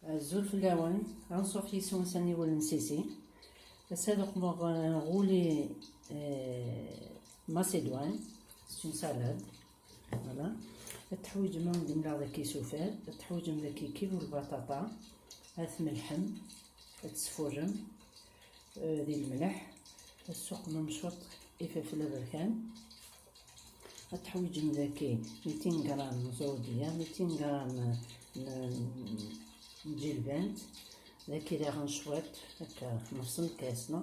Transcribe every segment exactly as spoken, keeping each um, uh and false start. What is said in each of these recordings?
Azul fell-awen, anṣuf yis-wen s aniwel n Sisi. Ass-a ad uqmeɣ, euh, roulis, euh, macédoine, c'est une salade. Voilà. Ad teḥwiǧem, ad wen-d-mleɣ daki isufar, ad teḥwiǧem daki kilu lbaṭaṭa, ad tmelḥem, ad tesfurrem, euh, di lemleḥ, ad tessuqmem cwiṭ ifelfel aberkan. Ad teḥwiǧem daki mitin gram n ẓrudiya, mitin gram n, n tǧilbant, daki daɣen cwiṭ, akka, nefṣ lkas, no?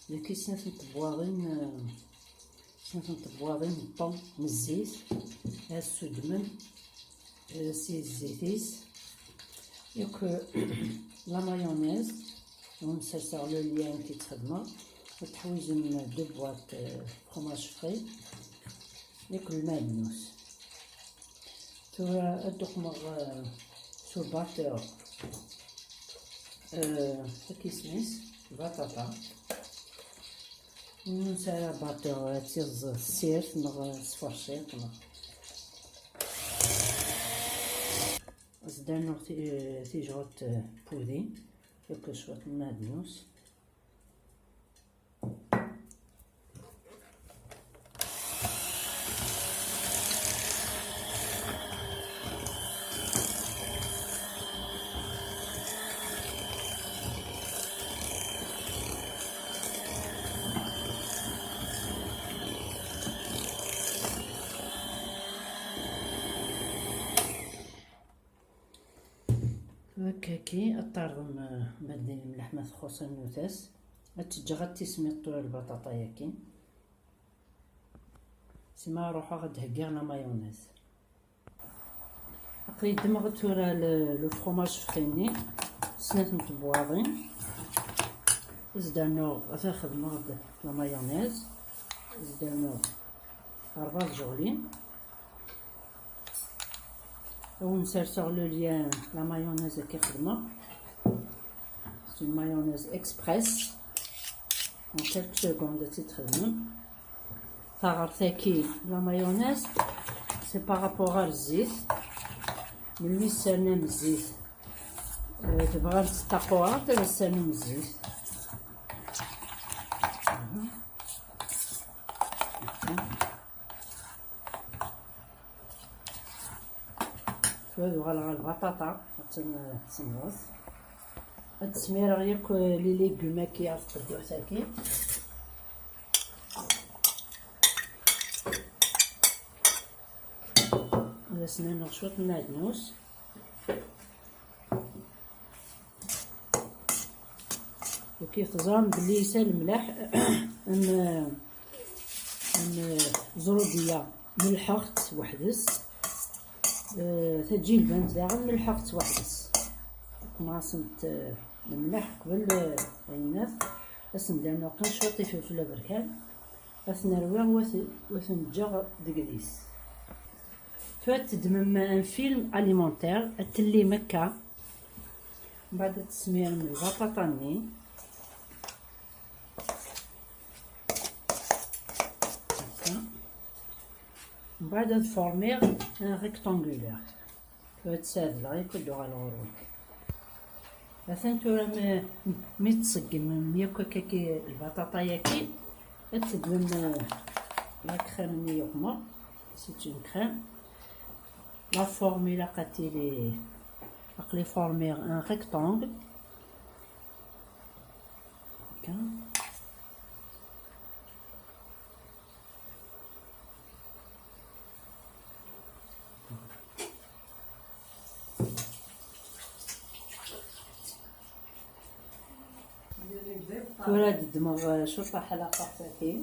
Daki snat n tebwaḍin, eh, snat n tebwaḍin n ṭṭen n zzit, ad sudmen, eh, si zzit-is. Yakk la mayonnaise, ad wen-serseɣ le lien amek i tt-xedmeɣ. Ad teḥwiǧem deux boîtes, euh, fromage frais, yakk lmaɛdnus. Tura ad d-uqmeɣ, euh, s ubaṭer, euh, akismis, baṭaṭa. Ur nesɛi ara baṭer, ad tt-iẓẓ s ssirt neɣ s tferciṭ neɣ. Ad s-d-rnuɣ ti-, tijɣelt, euh, pudi, yakk cwiṭ n lmaɛdnus. Akkaki, ad tarḍem, eh, ma d lemleḥ ma txuṣ nnutas. Ad teǧǧeɣ ad tismiḍ tura lbaṭaṭa-yaki. Sima ruḥeɣ ad d-heggiɣ la mayonnaise. Aql-i ddmeɣ tura le, le fromage frit-nni, snat n tebwaḍin. Ad s-d-rnuɣ, ata xedmeɣ-d la mayonnaise. Ad s-d-rnuɣ rebɛa tjeɣlin. Ad wen-serseɣ le lien, la mayonnaise akka xedmeɣ. C'est une mayonnaise express. En quelques secondes ad tt-id-txedmem. Taɣert-agi, la mayonnaise, c'est par rapport ar zzit. Melmi tessernam zzit, euh, tebɣam taquṛant, ad tessernam zzit. Tura ad uɣaleɣ ɣer lbaṭaṭa, ad ten-, ad tt-semɣeɣ. Ad d-smireɣ yakk les légumes-agi ɣef tqedduḥt-agi. Ad asen-rnuɣ cwiṭ n lɛednus. Ok, teẓram belli yesɛa lemleḥ, am, am ẓrudiya, melḥeɣ-tt weḥd-s. Eh, taǧilbant daɣen melḥeɣ-tt weḥd-s. Qemɛeɣ-asent, eh, lemleḥ qbel, eh, ayenat. Ad sen-d-rnuɣ kan cwiṭ ifelfel aberkan. Ad ten-rwiɣ, wa t-, wa ten-ǧǧeɣ deg idis. Tura ad teddmem un film alimentaire, ad tellim akka. Mbeɛd ad tesmirem lbaṭaṭa-nni. Akka. Mbeɛd ad formiɣ un rectangulaire. Tura ad t-sɛedleɣ yakk ad d-uɣaleɣ ɣur-wen. Atan tura mi, mi tṣeggmem yakk akka-ki lbaṭaṭa-yaki, ad teddmem, euh, la crème-nni yuqmeɣ. C'est une crème. La forme ilaq ad tili, aql-i formiɣ un rectangle. Akka. Tura ad ddmeɣ, eh, cwiṭ ḥlaqaṭ-agi.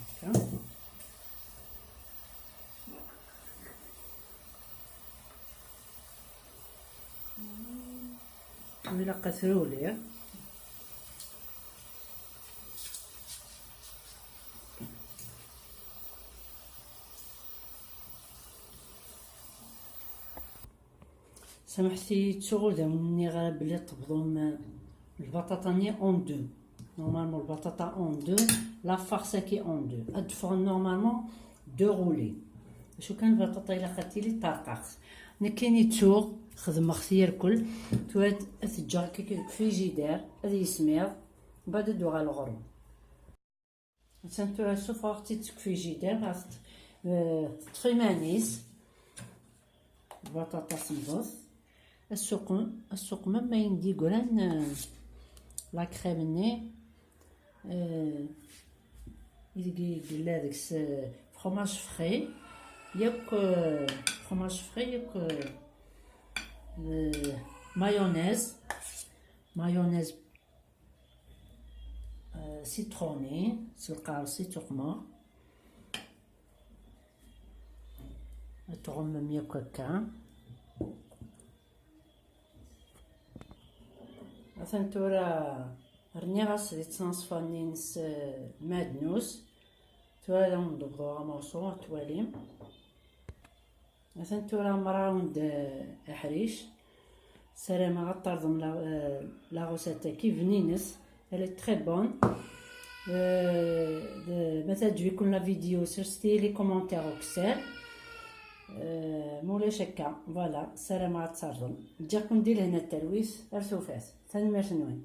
Akka. Ilaq ad trewli. Samḥet-iyi, ttuɣ ur d awen-nniɣ ara belli tebḍum, eh, Lbaṭaṭa-nni en deux. Normalement, lbaṭaṭa en deux, la farce-agi en deux. Ad d-ffɣen normalement deux roulés. Acu kan, lbaṭaṭa ilaq ad tili ṭerqaqet. Nekkini ttuɣ, xedmeɣ-t yerkel. Tura ad t-ǧǧeɣ akka deg frigidaire, ad yismiḍ, mbeɛd ad d-uɣaleɣ ɣur-wen. Attan tura ssufɣeɣ-tt-id seg frigidaire, ɣas t-, eh, teṭṭef iman-is. Lbaṭaṭa semmḍet. Ad suqem, ad suqem am wayen d-yeggran, eh, la crème-nni, eh, ideg yella deg-s, eh, fromage frais, yakk, eh, fromage frais, yakk, eh, eh, mayonnaise, mayonnaise, eh, citronnée, s lqares i tt-uqmeɣ. Ad tɣummem yakk akka. Atan tura rniɣ-as di ttnaṣfa-nni-ines, eh, madnus. Tura ad awen-d-bḍuɣ amuṣu, ad twalim. Atan tura mraw-d, eh, aḥric. Ssarameɣ ad terẓem la, eh, la recette-agi, bninet. Elle est très bonne. Eh, d-, ma teɛǧeb-iken la vidéo, sers-iyi les commentaires ukessar. Eh, ma ulac akka, voilà, ssarameɣ ad terẓem. Ǧǧiɣ-ken di lehna d talwit, ar tufat. Tanemmirt-nwen.